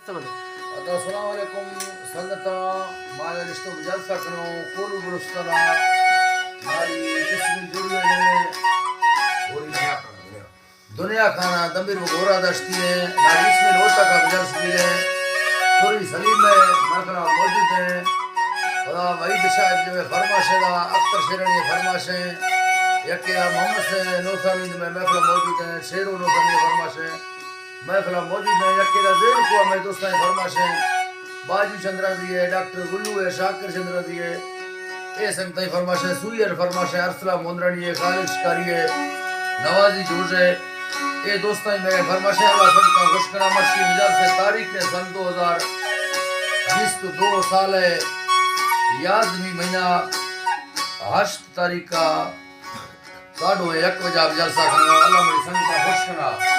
السلام علیکم سنگتاں، ما نشتو جلسہ کنوں کولو بلوچستان ءَ، ماری بسم جوڑی ہے پوری دنیا کھانا دمبر وہ گورا داشتی ہے، ماری بسم ہوتا کا جلس بھی ہے، پوری سلیم ہے، محفل موجود ہیں، خدا وحید شاہ جو ہے فرماش ہے، اختر شیرانی فرماش ہے، یکے محمد سے نوسانی میں محفل موجود ہیں، شیرو نوسانی فرماش ہے۔ محفل ءَ موجود ہیں، یکے دا زیر کو ہمیں دوستاں فرماش ہیں، باجو چندرا دی ہے، ڈاکٹر گلو ہے، شاکر چندرا دی ہے، اے سنگتاں فرماش ہیں، سوئی ہے فرماش ہیں، ارسلان موندرانی ہے، خالد شکاری ہے، نوازی جوز ہے، اے دوستاں میں فرماش ہیں، اللہ سنگتاں خوش کنا، مرشی مجال سے تاریخ ہے سن دو ہزار بیست دو سال ہے، یازمی مہینہ ہشت تاریخ کا ساڈو یک بجا جلسہ کنا، اللہ مری سنگتاں خوش کنا۔